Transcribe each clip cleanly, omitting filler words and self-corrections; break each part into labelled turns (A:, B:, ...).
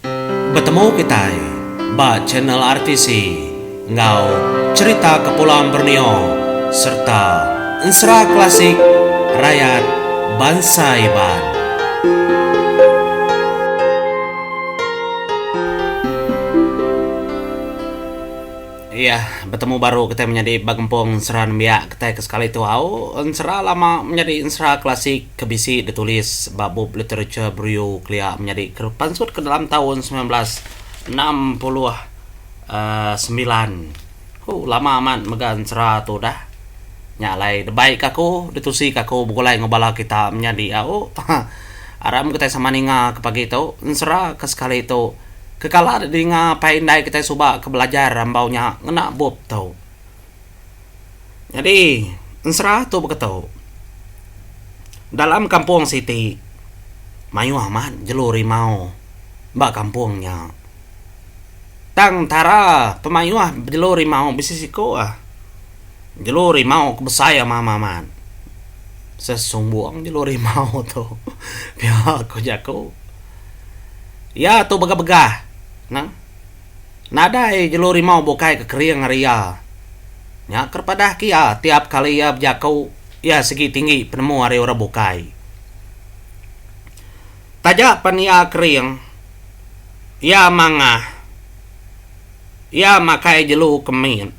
A: Betemu kitai ba channel RTC enggau Cherita Kepulauan Borneo serta Ensera Klasik Rayat Bansa Iban. Iya, betemu baru kitai menyadi ba gempung ensera nembiak kitai ke sekali tu au. Ensera lama menyadi ensera klasik ke bisi ditulis ba bup literature Brew kelia menyadi ke pansut ke dalam taun 1969. Huh lama amat mega ensera tu dah. Nya alai debai ka aku ditusi ka aku begulai enggau bala kita menyadi au. Aram kitai sama ninga ke pagi tu ensera ke sekali tu. Ke kala didinga apai indai kitai suba ke belajar rambau nya ngena bup tu. Nyadi, ensera tu beketu. Dalam kampung siti, mayuh amat jelu rimau ba kampung nya. Tang entara pemayuh jelu rimau bisi siku ah. Jelu rimau ke besai amat amat. Sesumbung jelu rimau tu. Pia ku jaku. Iya tu begah-begah nang nadai jelu rimau bukai ke kering ari iya. Nya ke padah ke iya tiap kali iya bejaku iya sigi tinggi penemu ari orang bukai. Taja pen iya kering, iya mangah, iya makai jelu ke mit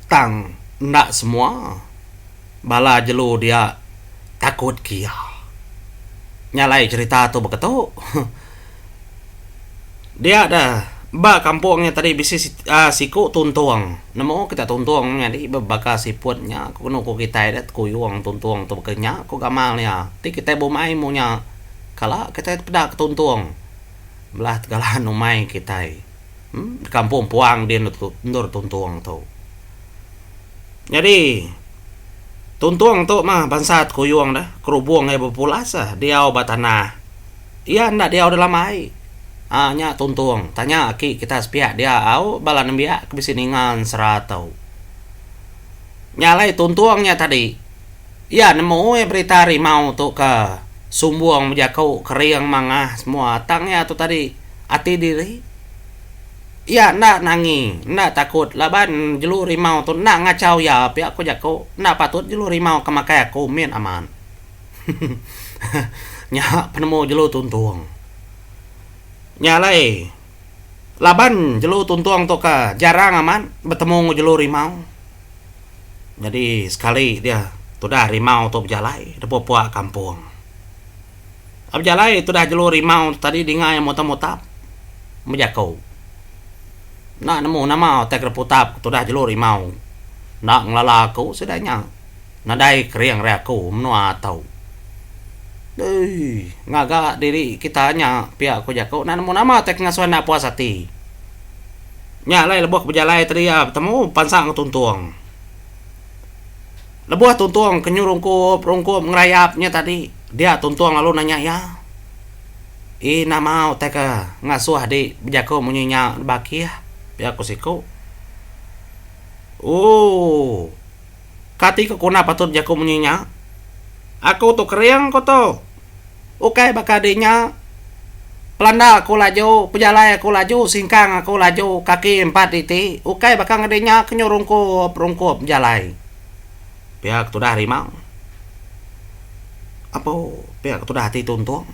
A: tang enda semua. Bala jelu dia takut ke iya. Nya alai cherita tu beketu. Dia da ba kampung nya tadi bisi aaa siku tuntung. Nemu kita tuntung nyadi baka siput nya ku kenu ku kitai da tekuyung tuntung tu baka nya ku gamal iya. Ti kitai bumai mu nya kala kitai tepeda ke tuntung belah tegalan umai kitai. Em kampung puang din endur tuntung tu. Nyadi, tuntung tu mah bansa tekuyung deh, kerubung iya bepulas ah diau ba tanah. Iya enda diau dalam ai. Aa nya tuntung. Tanya aki kita sepiak dia au bala nembiak ke bisi ninga ensera tu. Nya alai tuntung nya tadi, iya nemu iya berita rimau tu ke sumbung bejaku kering mangah semua tang iya tu tadi ati diri. Iya enda nangi, enda takut laban jelu rimau tu enda ngachau iya pia ku jaku. Enda patut jelu rimau ke makai aku mit amat. Nya penemu jelu tuntung. Nya alai laban jelu tuntung tu ke jarang amat betemu enggau jelu rimau. Nyadi sekali dia tudah rimau tu bejalai lebuh puak kampung. Bejalai tudah jelu rimau tu tadi dinga iya mutap-mutap bejaku. Enda nemu nama utai ke diputap tudah jelu rimau. Enda ngelala aku sida nya. Nadai kering ari aku menua tu. Eii ngaga diri kita nya pia ku jaku enda nemu nama utai ke ngasuh enda puas ati. Nya alai lebuh ke bejalai tadi iya betemu pansa enggau tuntung. Lebuh Tuntung ke nyu rungkup-rungkup ngerayap nya tadi, dia Tuntung lalu nanya iya, Ii nama utai ke ngasuh adi bejaku munyi nya bakih? Pia ku siku. Ooh. Kati ke kuna patut bejaku munyi nya? Aku tu kering ku tu. Ukai baka adi nya. Pelanda aku laju, pejalai aku laju, singkang aku laju, kaki empat iti, ukai baka ngedi nya ke nyu rungkup-rungkup bejalai. Pia ke tudah rimau. Apo pia ke tudah ati tuntung.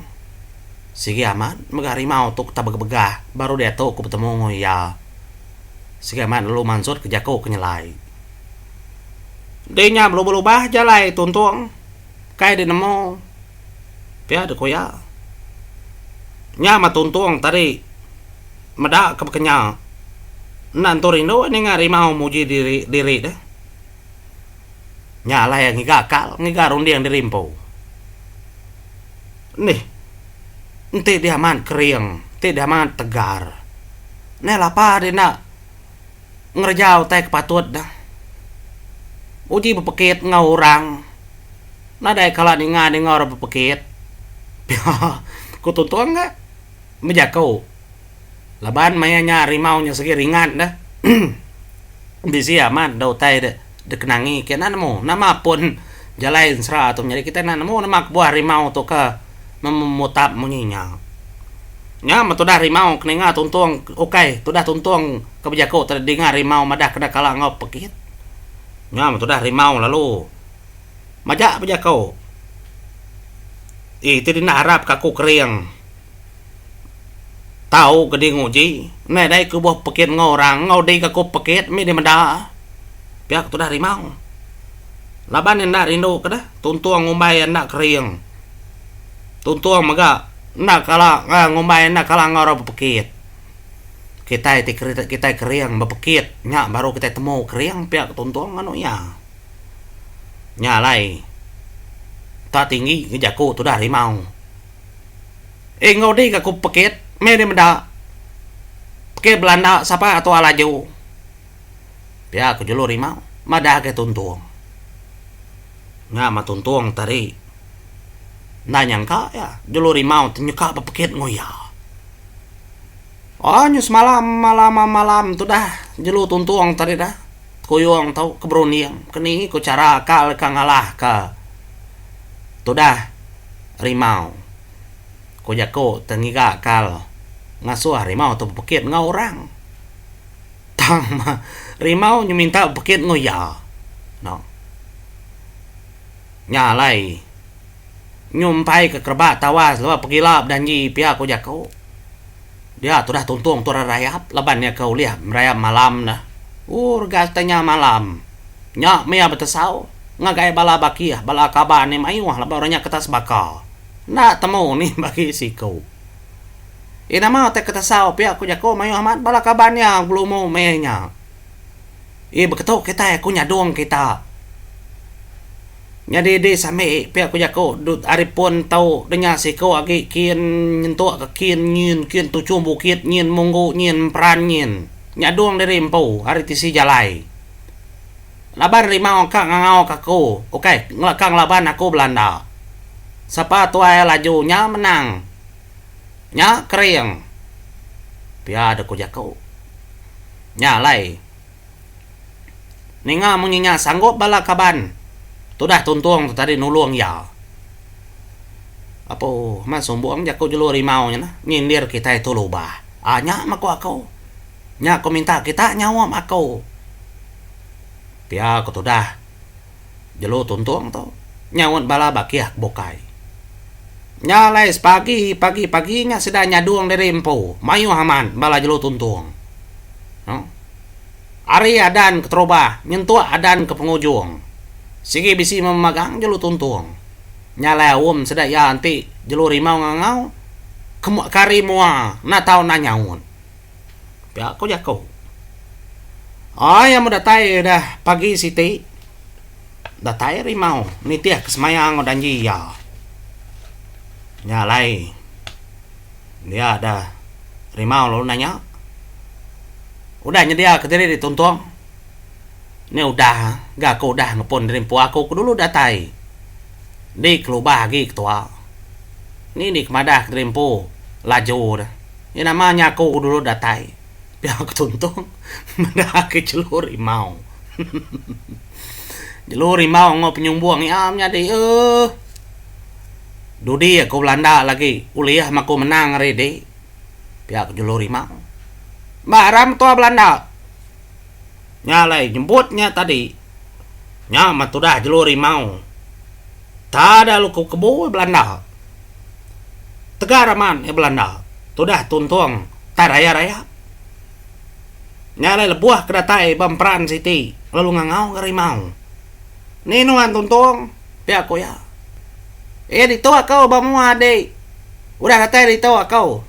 A: Sigi amat mega rimau tu ke begah-begah baru diatu ku betemu enggau iya. Sigi amat lalu mansut ke jaku ke nyelai. Enti nya belubah-lubah jalai tuntung kai deh nemu. Pia deh ku iya. Nya mah tuntung tadi meda ke bekenya. Enda entu rindu ninga rimau muji diri diri deh. Nya alai iya ngiga akal, ngiga runding diri empu. Nih, enti dih amat kering, enti dih amat tegar. Neh lapa dih enda ngereja utai ke patut deh. Uji bepekit enggau orang. Nadai kala ninga ninga orang bepekit. Pia ku Tuntung ga bejaku. Laban maya nya rimau nya sigi ringat deh. Bisi amat da utai de dikenangi ke enda nemu nama pun jalai ensera tu nyadi kitai enda nemu nama kebuah rimau tu ke memutap munyi nya. Nya meh tudah rimau ke ninga tuntung ukai tudah tuntung ke bejaku tadi dinga rimau madah kena kala enggau pekit. Nya meh tudah rimau lalu majak bejaku. Ih ti dina arap ka aku kering. Tau ke di nguji nadai ke buh pekit enggau orang enggau di ke aku pekit mih di meda. Pia ke tudah rimau. Laban enda rindu ke deh tuntung ngumbai enda kering. Tuntung mega enda kala ngumbai enda kala enggau orang bepekit. Kitai ti kitai kering bepekit nya baru kitai temu kering pia ke tuntung nganu iya. Nya alai tak tinggi ke jaku tudah rimau. Eh enggau di ka ku pekit meh di meda. Pekit belanda sapa atua laju. Pia ku jelu rimau madah agi tuntung. Nya mah tuntung tadi. Enda nyangka iya jelu rimau ti nyuka bepekit enggau iya. Oh nyu semalam malam malam tudah jelu tuntung tadi dah tekuyung tau ke berunding ke ni ku chara akal ka ngalah ka tudah rimau. Ku jaku te ngiga akal ngasuh rimau tu bepekit enggau orang. Tang mah rimau nyu minta bepekit enggau iya. No. Nya alai nyumpai ke kerebak tawas lebuh pegila bedanji pia ku jaku. Dia tudah tuntung tu rerayap laban iya ke ulih merayap malam dah. Ooh rega utai nya malam. Nya mih iya betesau ngagai bala bakih bala kaban iya mayuh laban orang nya keta sebaka. Enda temu ni bagi siku. Iya nama utai ke tesau pia ku jaku mayuh amat bala kaban iya belumu mih nya. Iya beketu kitai aku nyadung kita. Nyadi di sambi pia ku jaku ari pun tau denya siku agi kin nyentuk ke kin nyin kin tuchung bukit nyin munggu nyin emperan nyin nyadung diri empu ari tisi jalai. Laban rimau ka ngangau ka aku ukai ka ngelaban aku belanda. Sapa tuai laju nya menang. Nya kering. Pia deh ku jaku. Nya alai. Ninga munyi nya sanggup bala kaban tudah tuntung tu tadi nulung iya. Apu amat sumbung jaku jelu rimau nya nah nyindir kitai tu lubah. Aa nya meh ku aku. Nya ku minta kita nyaup aku. Pia ku tudah jelu tuntung tu nyaut bala bakih ke bukai. Nya alai sepagi pagi pagi nya sida nyadung diri empu mayuh amat bala jelu tuntung. Ari adan keterubah nyentuk adan ke pengujung sigi bisi memagang jelu tuntung. Nya alai aum sida iya enti jelu rimau ngangau ke ari mua enda tau enda nyaut. Pia ku jaku. Ai amu datai udah pagi siti datai rimau nitih ke semaya enggau danji iya. Nya alai dia dah rimau lalu nanya. Udah nyedia ke diri dituntung. Ni udah ga aku udah ngepun diri empu aku ke dulu datai. Di kelubah agi ketua. Ni di kemadah ke diri empu laju deh. Ni nama nya aku ke dulu datai. Pia ke tuntung meda ke jelu rimau. Jelu rimau enggau penyumbung iya menyadi uhh. Dudi aku belanda lagi ulih meh aku menang ari di. Pia ku Jelu Rimau. Ba aram tua belanda. Nya alai nyebut nya tadi. Nya meh tudah Jelu Rimau. Tada lu ku kebu belanda. Tegar amat iya belanda. Tudah tuntung tai raya-raya. Nya alai lebuh ke datai ba emperan siti lalu ngangau ga Rimau. Ni nuan tuntung? Pia ku iya. Eh ditu aku ba mua dik. Udah datai ditu aku.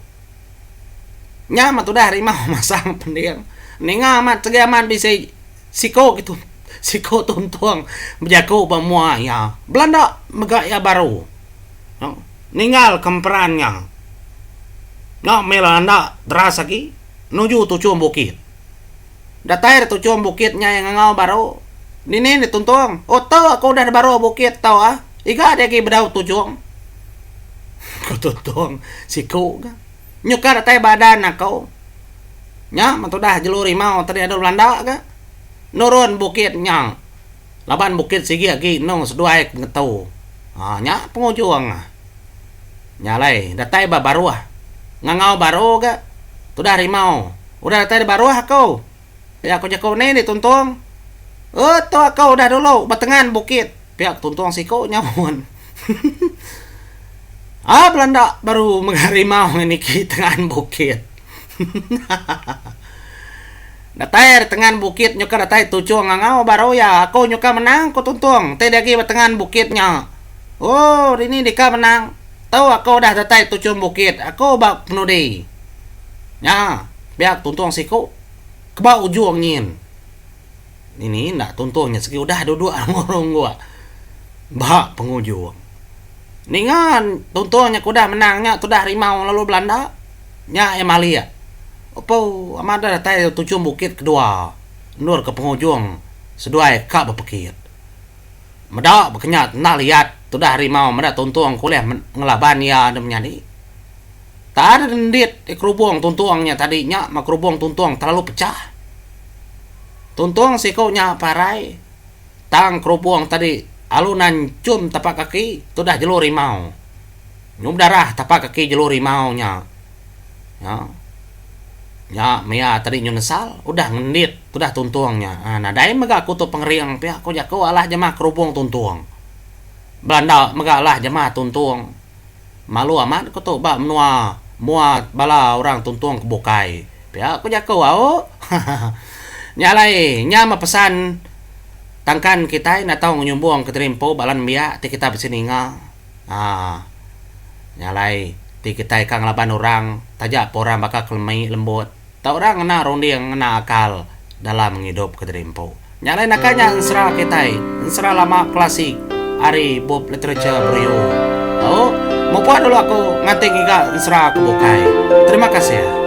A: Nya meh tudah rimau masang pending. Ninga amat segi amat bisi siko gitu siko tuntung bejaku ba mua iya. Belanda mega iya baru. Ninggal ke emperan nya. Nya meh belanda deras agi nuju tuchung bukit. Datai da tuchung bukit nya iya ngangau baru. Dini ne tuntung. Oh tu aku udah da baruh bukit tu ah. Iga dia agi bedau tuchung. Ku tuntung siku ga. Nyuka datai badan aku. Nya meh tudah jelu rimau tadi adu belanda ga. Nurun bukit nya. Laban bukit sigi agi endung seduai ke ngetu. Haa nya pengujung. Nya alai datai ba baruh. Ngangau baru ga tudah rimau. Udah datai di baruh aku. Pia ku jaku ni dituntung. Eh tu aku udah dulu ba tengan bukit. Pia ku tuntung siku nyaut. Ah belanda baru mega rimau niki tengan bukit. Datai ari tengan bukit nyuka datai tuchung ngangau baru iya aku nyuka menang ku tuntung ti diagi ba tengan bukit nya. Oh dini deka menang. Tu aku udah datai tuchung bukit aku ba penudi. Nya pia ku tuntung siku ke ba ujung nyin. Dini enda tuntung nya sigi udah duduk runggu-runggu ba pengujung. Ninga tuntung nya ke udah menang nya tudah rimau lalu belanda. Nya iya malik. Opo amat dah datai tuchum bukit kedua endur ke pengujung seduai ka bepekit. Meda baka nya enda liat tudah rimau meda tuntung ke ulih ngelaban iya enda menyadi. Tang endit kerubung tuntung nya tadi nya meh kerubung tuntung terlalu pechah. Tuntung siku nya parai tang kerubung tadi alu nanchum tapak kaki tudah jelu rimau. Nyu bedarah tapak kaki jelu rimau nya. Nya. Nya maya tadi nyu nesal udah ngendit tudah tuntung nya. Haa nadai mega aku tu pengering pia ku jaku alah jemah kerubung tuntung. Belanda mega alah jemah tuntung. Malu amat ku tu ba menua mua bala orang tuntung ke bukai. Pia ku jaku au. Hahaha. Nya alai nya meh pesan tangkan kitai enda tau ngenyumbung kediri empu ba lan nembiak ti kita bisi ninga. Haa. Nya alai, ti kitai ka ngelaban orang, taja pa orang baka kelemi lembut, tau orang ngena runding ngena akal dalam ngidup ke diri empu. Nya alai naka nya ensera kitai, ensera lama klasik ari bup literature Beriu. Au, mupuk dulu aku nganti ngiga ensera ke bukai. Terima kasih.